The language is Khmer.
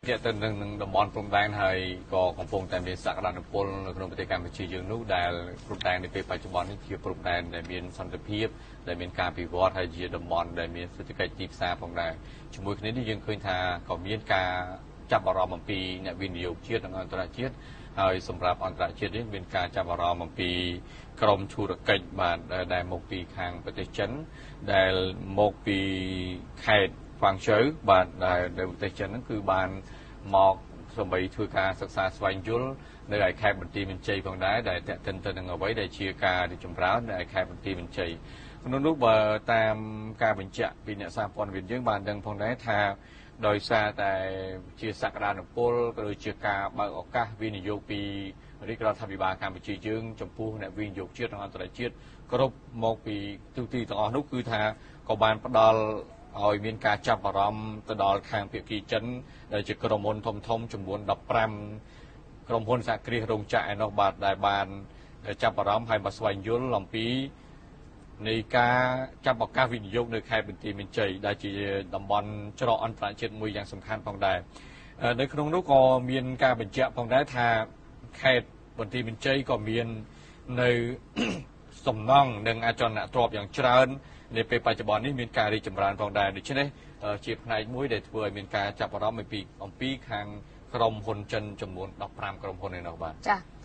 ទាក់ទិននឹងតំបន់ព្រំដែន ហើយក៏កំពុងតែមានសក្តានុពលនៅក្នុងប្រទេសកម្ពុជាយើងនោះ ដែលព្រំដែននៅពេលបច្ចុប្បន្ននេះជាព្រំដែនដែលមានសន្តិភាព ដែលមានការពិវត្ត ហើយជាតំបន់ដែលមានសេដ្ឋកិច្ចទីផ្សារផងដែរ។ ជាមួយគ្នានេះ យើងឃើញថាក៏មានការចាប់អារម្មណ៍អំពីអ្នកវិនិយោគជាតិនិងអន្តរជាតិ ហើយសម្រាប់អន្តរជាតិនេះ មានការចាប់អារម្មណ៍អំពីក្រមធុរកិច្ច បាទ ដែលមកពីខាងប្រទេសចិន ដែលមកពីខេត្តហ្វាងជូវ បាទ ដែលនៅប្រទេសចិនហ្នឹង គឺបានមកសម្បីធ្វើការសិក្សាស្វែងយល់នៅឯខេត្តបន្ទាយមានជ័យផងដែរ ដែលតេតិនទៅនឹងអ្វីដែលជាការរីកចម្រើននៅឯខេត្តបន្ទាយមានជ័យ។ ក្នុងនោះ បើតាមការបញ្ជាក់ពីអ្នកសារព័ត៌មាន យើងបានដឹងផងដែរថា ដោយសារតែជាសក្តានុពល ក៏ដូចជាការបើកឱកាសវិនិយោគពីរាជរដ្ឋាភិបាលកម្ពុជាយើង ចំពោះអ្នកវិនិយោគជាតិនិងអន្តរជាតិគ្រប់មកពីទូទីទាំងអស់នោះ គឺថាក៏បានផ្ដល់ឲ្យមានការចាប់អារម្មណ៍ទៅដល់ខាងភាគីចិន ដែលជាក្រុមហ៊ុនធំធំចំនួន 15 ក្រុមហ៊ុនសហគ្រាសរោងចក្រឯណោះ បាទ ដែលបានចាប់អារម្មណ៍ហើយមកស្វែងយល់អំពីនៃការចាប់ឱកាសវិនិយោគនៅខេត្តបន្ទាយមានជ័យ ដែលជាតំបន់ច្រកអន្តរជាតិមួយយ៉ាងសំខាន់ផងដែរ។ នៅក្នុងនោះក៏មានការបញ្ជាក់ផងដែរថា ខេត្តបន្ទាយមានជ័យក៏មាននៅសំណង់និងអចលនទ្រព្យយ៉ាងច្រើន នៅពេលបច្ចុប្បន្ននេះមានការរីកចម្រើនផងដែរ ដូច្នេះជាផ្នែកមួយដែលធ្វើឲ្យមានការចាប់អារម្មណ៍អំពីខាងក្រុមហ៊ុនចិនចំនួន 15 ក្រុមហ៊ុនឯណោះ បាទ។ ចា៎។